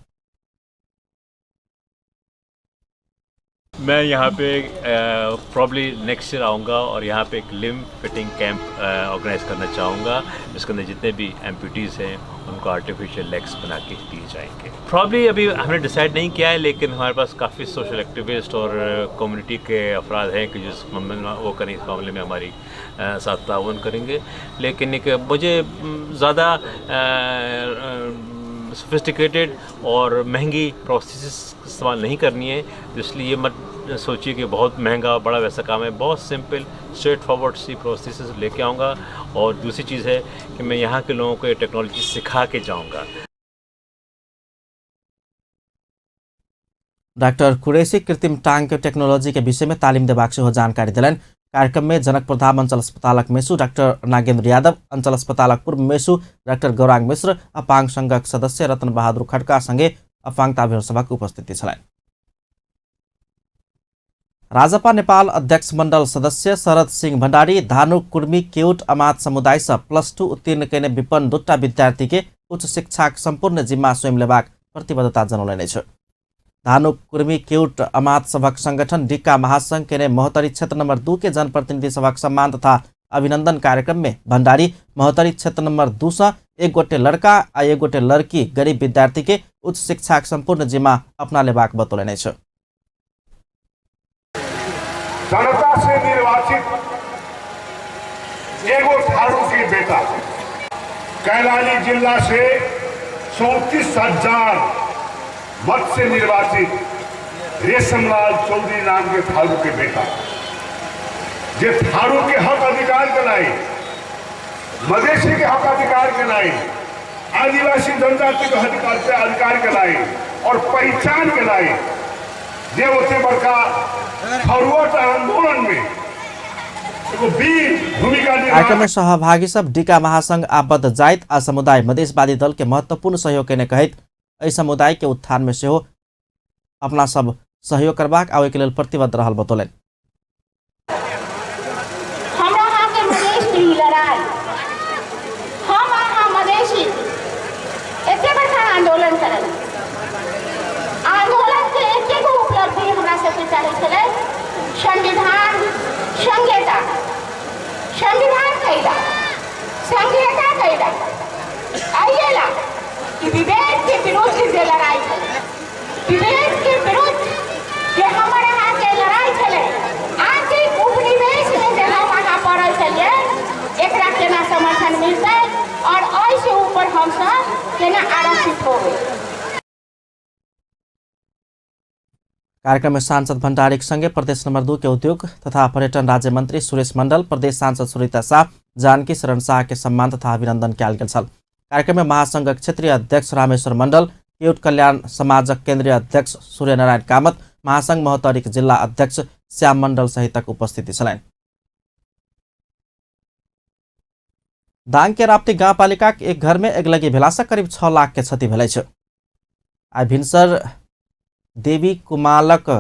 मैं यहाँ पे प्रॉब्ली नेक्स्ट ईयर आऊँगा और यहाँ पे एक लिम्ब फिटिंग कैंप ऑर्गेनाइज करना चाहूँगा, जिसके अंदर जितने भी एम्प्यूटीज़ हैं उनको आर्टिफिशियल लेग्स बना के दिए जाएंगे। प्रॉब्ली अभी हमने डिसाइड नहीं किया है, लेकिन हमारे पास काफ़ी सोशल एक्टिविस्ट और कम्युनिटी के अफराद हैं कि जिस मामले में वो करें, इस मामले में हमारी साथ ताउन करेंगे। लेकिन एक मुझे ज़्यादा सोफिस्टिकेटेड और महंगी प्रोस्थेसिस इस्तेमाल नहीं करनी है, इसलिए ये मत सोचिए कि बहुत महंगा बड़ा वैसा काम है। बहुत सिंपल स्ट्रेट फॉरवर्ड सी प्रोस्थेसिस लेके आऊँगा। और दूसरी चीज़ है कि मैं यहाँ के लोगों को ये टेक्नोलॉजी सिखा के जाऊँगा। डाक्टर कुरैशी कृत्रिम टांग के टेक्नोलॉजी के विषय में तालिम देबाक सेहो जानकारी देलनि। कार्यक्रम में जनकपुर धाम अंचल अस्पतालक मेसु डाक्टर नागेंद्र यादव, अंचल अस्पतालक पूर्व मेसु डाक्टर गौरांग मिश्र, अपांग संघक सदस्य रतन बहादुर खड़का संगे अपांगता सभक उपस्थिति छलनि। राजपा नेपाल अध्यक्ष मंडल सदस्य शरद सिंह भण्डारी धानुक कुर्मी केउट अमात समुदाय से +2 उत्तीर्ण कयने विपन्न दूटा विद्यार्थी के उच्च शिक्षाक सम्पूर्ण जिम्मा स्वयं लेबाक प्रतिबद्धता जनौलनि अछि। धानुक कुर्मी केउट अमात सभक संगठन डिक्का महासंघ केने महोत्तरी क्षेत्र नंबर 2 के जनप्रतिनिधि सभक सम्मान तथा अभिनंदन कार्यक्रम में भण्डारी महोत्तरी क्षेत्र नंबर 2 से एक गोटे लड़का आ एक गोटे लड़की गरीब विद्यार्थी के उच्च शिक्षाक सम्पूर्ण जिम्मा अपना लेबाक बतौलनि अछि। जनता से निर्वाचित एगो थारू के बेटा कैलाली जिला से 34,000 मत से निर्वाचित रेशमलाल चौधरी नाम के थारू के बेटा जे थारू के हक अधिकार के लाई, मधेसी के हक अधिकार के लाई, आदिवासी जनजाति के अधिकार के लाई और पहचान के लाई, जे होते बड़का फॉरवर्ड आंदोलन में एगो वीर भूमिका निभा। कार्यक्रम में सहभागी सब डिका महासंघ आबद्ध जाइत आ समुदाय मधेशवादी दल के महत्वपूर्ण सहयोग केने कहैत एहि समुदाय के उत्थान में सेहो अपना सब सहयोग करबाक आ ओहि के लेल प्रतिबद्ध रहल बतौलनि। हमरा अहाँके मधेश के ई लड़ाई, हम अहाँ मधेशी एते बड़का आंदोलन करल, आंदोलन के एकेगो उपलब्धि हमरा सबके चाहै छलै, संविधान संहिता, संविधान कैला, संहिता कैला, आइएला कि विभेद के विरुद्ध जे लड़ाई छलै, विभेद के विरुद्ध जे हमर अहाँके लड़ाई छलै, आंतरिक उपनिवेश में जे हम अहाँ पड़ल छलियै, एकरा केना समर्थन मिलतै और एहिसँ ऊपर हमसब केना आरक्षित होबै। कार्यक्रम में सांसद भण्डारीक संगे प्रदेश नंबर 2 के उद्योग तथा पर्यटन राज्य मंत्री सुरेश मंडल, प्रदेश सांसद सुरीता शाह, जानकी शरण शाह के सम्मान तथा अभिनंदन कयल गेल छल। कार्यक्रम में महासंघक क्षेत्रीय अध्यक्ष रामेश्वर मंडल, केउट कल्याण समाजक केंद्रीय अध्यक्ष सूर्यनारायण कामत, महासंघ महोत्तरीक जिल्ला अध्यक्ष श्याम मंडल सहितक उपस्थिति छलनि। दाङ के राप्ती गाउँपालिकाक एक घर में अगिलगी भेलासँ करीब 6 लाख के क्षति भेल अछि। आइ भिनसर देवी कुमालक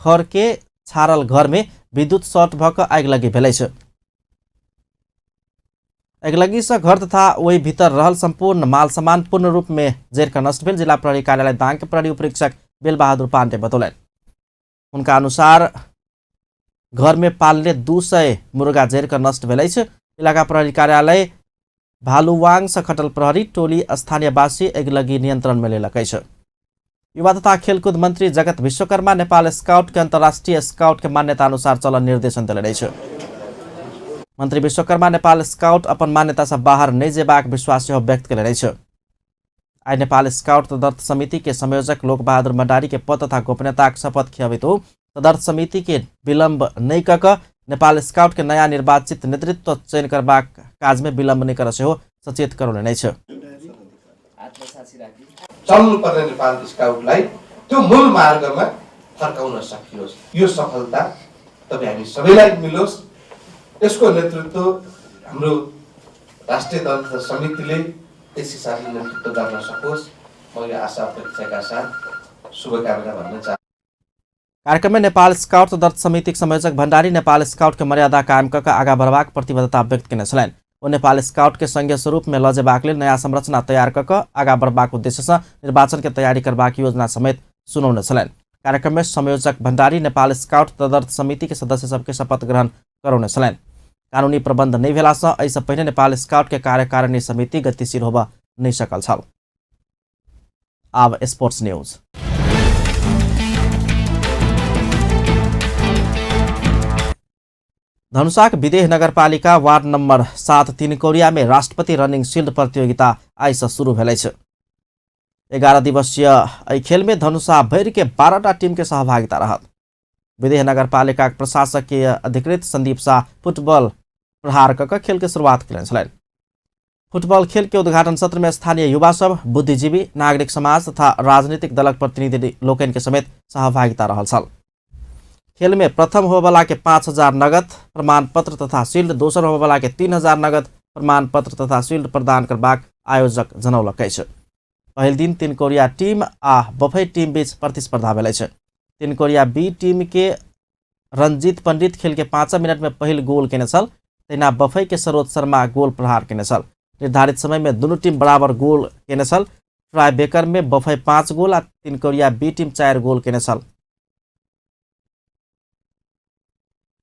खर के छारल घर में विद्युत शॉर्ट भऽ कऽ आगिलगी भेल अछि। अगिलगी से घर तथा ओहि भीतर रहल संपूर्ण माल सामान पूर्ण रूप में जरि कऽ नष्ट भेल जिला प्रहरी कार्यालय दाङ के प्रहरी उपरीक्षक बेलबहादुर पाण्डे बतौलनि। हुनका अनुसार घर में पालने 200 मुर्गा जरि कऽ नष्ट भेल अछि। इलाका प्रहरी कार्यालय भालुवाङ से खटल प्रहरी टोली स्थानीयवासी अगिलगी नियंत्रण में लेलक अछि। युवा तथा खेलकुद मंत्री जगत विश्वकर्मा नेपाल स्काउट के अंतर्राष्ट्रीय स्काउट के मान्यता अनुसार चलन निर्देशन देलनि अछि। मंत्री विश्वकर्मा नेपाल स्काउट अपन मान्यता से बाहर नहि जेबाक विश्वास सेहो व्यक्त केलनि अछि। आइ नेपाल स्काउट तदर्थ समिति के संयोजक लोकबहादुर भण्डारी के पद तथा गोपनीयताक शपथ खियाबैत ओ तदर्थ समिति के विलम्ब नहि कऽ कऽ नेपाल स्काउट के नया निर्वाचित नेतृत्व चयन करबाक काज में विलम्ब नहि करऽ सेहो सचेत करौलनि अछि। चल्नुपर्ने नेपाल स्काउटलाई त्यो मूल मार्गमा फर्काउन सकियोस्, यो सफलता तपाईँ हामी सबैलाई मिलोस्। यसको नेतृत्व हाम्रो राष्ट्रिय तदर्थ समितिले त्यस हिसाबले नेतृत्व गर्न सकोस्, म यो आशा अपेक्षाका साथ शुभकामना भन्न चाहन्छु। कार्यक्रम में नेपाल स्काउट तदर्थ समितिक संयोजक भण्डारी नेपाल स्काउट के मर्यादा कायम कऽ कऽ आगाँ बढ़बाक प्रतिबद्धता व्यक्त केने छलनि। ओ नेपाल स्काउट के संघीय स्वरूप में लऽ जेबाक लेल नया संरचना तैयार कऽ कऽ आगाँ बढ़बाक उद्देश्य से निर्वाचन के तैयारी करबाक योजना समेत सुनौने छलनि। कार्यक्रम में संयोजक भण्डारी नेपाल स्काउट तदर्थ समिति के सदस्य सबके शपथ ग्रहण करौने छलनि। कानूनी प्रबंध नहि भेलासँ एहिसँ पहिने नेपाल स्काउट के कार्यकारिणी समिति गतिशील होबऽ नहि सकल छल। आब स्पोर्ट्स न्यूज। धनुषाक विदेह नगरपालिका वार्ड नंबर 7 तिनकौरिया में राष्ट्रपति रनिंग शील्ड प्रतियोगिता आइ से शुरू भेल अछि। 11 दिवसीय एहि खेल में धनुषा भरि के 12टा टीम के सहभागिता रहत। विदेह नगरपालिका प्रशासकीय अधिकृत संदीप शाह फुटबॉल प्रहार कऽ खेल के शुरुआत केने छलनि। फुटबॉल खेल के उद्घाटन सत्र में स्थानीय युवा सब, बुद्धिजीवी, नागरिक समाज तथा राजनीतिक दलक प्रतिनिधि लोकनि के समेत सहभागिता रहल छल। खेल में प्रथम होबला के 5000 नगद प्रमाण पत्र तथा शील्ड, दोसर होबला के 3000 नगद प्रमाण पत्र तथा शील्ड प्रदान करबाक आयोजक जनौलक अछि। पहिल दिन तिनकोरिया टीम आ बफै टीम बीच प्रतिस्पर्धा भेल अछि। तिनकोरिया बी टीम के रंजीत पंडित खेल के 5 मिनट में पहिल गोल केने छल, तहिना बफै के सरोज शर्मा गोल प्रहार केने छल। निर्धारित समय में दुनू टीम बराबर गोल केने छल। ट्राई बेकर में बफै 5 गोल आ तिनकोरिया बी टीम 4 गोल केने छल।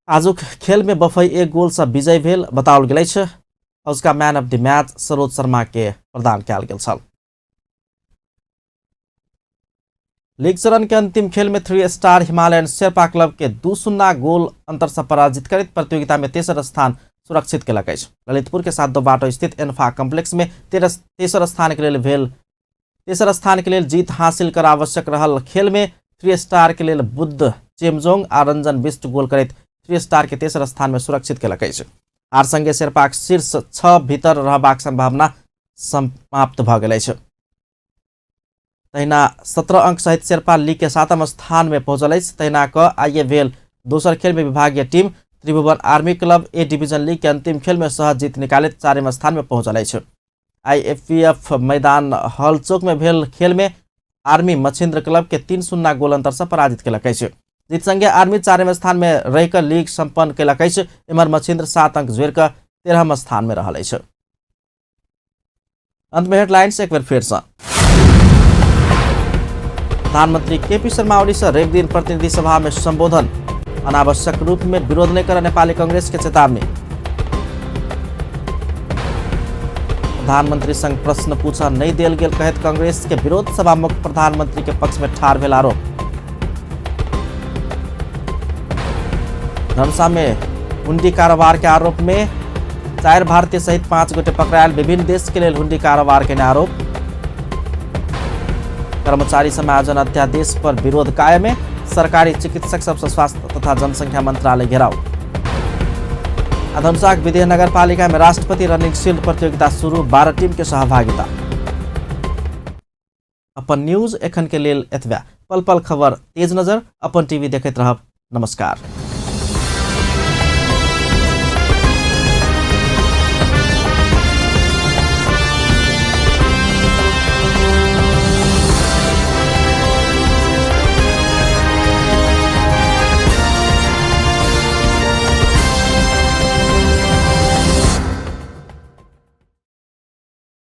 आजुक खेल में बफै 1 गोल से विजयी भेल बताओल गेल अछि। उसका man of the match Saroj Sharma के प्रदान कयल गेल छल। लीग चरण के अंतिम खेल में 3 स्टार हिमालयन शेरपा क्लब के 2-0 गोल अंतर से पराजित करैत प्रतियोगिता में तेसर स्थान सुरक्षित केलक अछि। ललितपुर के सातो बाटो स्थित एन्फा कॉम्प्लेक्स में तेसर स्थान के लेल जीत हासिल कर आवश्यक रहल खेल में 3 स्टार के लेल बुद्ध चेमजोंग आ रंजन बिष्ट गोल करैत 3 स्टार के तेसर स्थान में सुरक्षित केलक अछि। हार संगे शेरपाक शीर्ष 6 भीतर रहबाक संभावना समाप्त भऽ गेल अछि। तहिना 17 अंक सहित शेरपा लीग के 7म स्थान में पहुंचल अछि। तहिना क आइए भेल दोसर खेल में विभागीय team Tribhuvan army club A division league के अंतिम खेल में सहज जीत निकालैत 4म स्थान में पहुंचल अछि। आईएफपीएफ मैदान हॉल चौक में भेल खेल में आर्मी मच्छिन्द्र क्लब के 3-0 गोल अंतर से पराजित केलक अछि। जीत संगे आर्मी 4म स्थान में रहिकऽ लीग संपन्न केलक अछि। एम्हर मच्छिन्द्र 7 अंक जोड़ि कऽ 13म स्थान में रहल अछि। अंत में हेडलाइंस एक बेर फेर से। प्रधानमंत्री केपी शर्मा ओली से रवि दिन प्रतिनिधि सभा में संबोधन, अनावश्यक रूप में विरोध नहीं कर नेपाली कांग्रेस के चेतावनी। प्रधानमंत्री संग प्रश्न पूछा नहीं देल गेल कहैत कांग्रेस के विरोध, सभामुख प्रधानमंत्री के पक्ष में ठाढ़ भेल आरोप। धनुषा में हुंडी कारोबार के आरोप में 4 भारतीय सहित 5 गोटे पकड़ायल, विभिन्न देश के लेल हुंडी कारोबार के आरोप। कर्मचारी समायोजन अध्यादेश पर विरोध कायम है, सरकारी चिकित्सक सबसे स्वास्थ्य तथा जनसंख्या मंत्रालय घेराव। धनुषाक विदेह नगरपालिका में राष्ट्रपति रनिंग शील्ड प्रतियोगिता शुरू, 12 टीम के सहभागिता। अपन न्यूज एखन के लेल एतबे। पल पल खबर तेज नजर अपन टीवी देखैत रहब। नमस्कार।